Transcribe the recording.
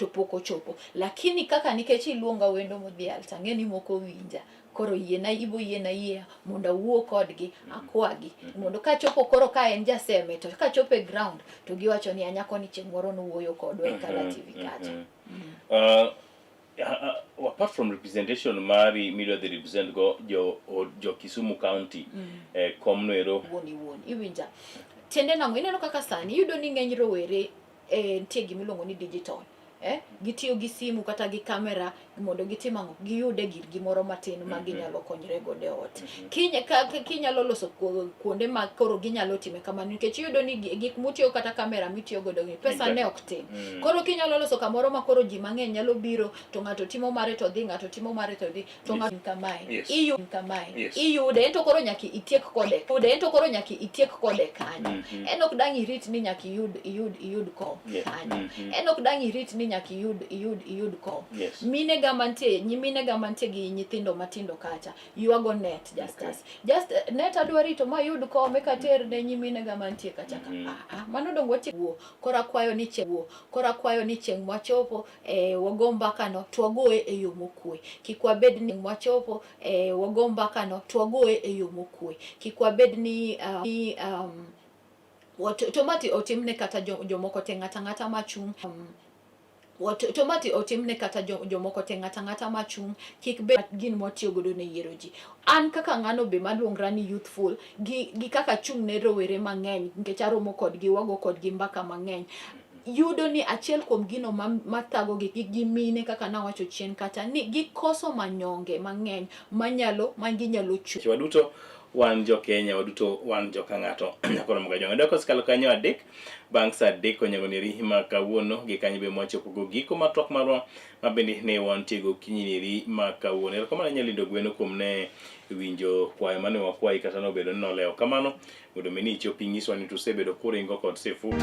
to pok ochopo. Lakini kaka nikech iluonga wendo modhial to ang'e ni moko winja. Koro yiena ibo yiena yie mondo awuo kodgi akwagi mondo kachopo koro ka en jaseme to kachopo e ground to giwacho ni anyako ni chieng' moro nowuoyo kodwa e Kala TV kacha. Apart from representation mari midwa dhi represent go jo, jo Kisumu County kom noero. Wuon iwuon iwinja tiende nang'o? Ineno kaka sani iyudo ni ng'eny rowere nitie gimiluongo ni digital, gitiyo gi simu kata gi kamera mondo gitim ang'o? Giyude girgi moro matin ma ginyalo konyre godo e ot. Kinyalo loso kuonde ma koro ginyalo time kamano, nikech iyudo ni gik mutiyo kata kamera mitiyo godo gi pesa ne ok tin. Koro kinyalo loso kamoro ma koro ji mang'eny nyalo biro to ng'ato timo mare to dhi, ng'ato timo mare to dhi, to ng'ato kamae iyude kamae iyude ento koro nyaka itiek kode yude ento koro nyaka itiek kode kanyo. En ok dang' irit ni nyaka iyud iyud iyud kom kanyo. En ok dang' irit ni nyaka iyud iyud iyud kom. Mine ga mantie, nyimine ga mantie gi nyithindo matindo kacha ywago net just as just net adwa rito ma yud kom eka ter ne nyimine ga mantie kacha ka. Ah, ah, mano dong watiek wuo. Koro akwayo ni chieng' wuo. Koro akwayo ni chieng' mwachopo wago mbakano to wagoye e yo mokwe. Kik wabed ni mwachopo wago mbakano to wagoye e yo mokwe. Kik wabed ni to mati otimne kata jomoko te, ng'ata ng'ata machung' to mati otimne kata jomoko te, ng'ata ng'ata machung' kik bed gin mwatiyo godo ne yiero ji. An kaka ng'ano be maluongra ni youthful gi kaka chung' ne rowere mang'eny, nikech aromo kodgi, wago kodgi mbaka mang'eny, yudo ni achiel kuom gino mathagogi gi mine kaka nawacho chien kacha ni gikoso manyonge mang'eny manyalo ma ginyalo chung'. Waduto wan jo Kenya, waduto wan joka ng'ato. Nyakoro moga jong'e. Dok osekalo kanyo 3 bang' sa 3 onego neri ma kawuono gi kanyo be mwachopo go giko mar twak marwa ma bende ne wantie gokinyi neri ma kawuono. Erokamano Nyalindo Gweno kuom ne winjo kwayo mane wakwayi kata nobedo ni nolewo kamano mondo mi ni ichop inyiswa ni to usebedo kuringo kod sifu.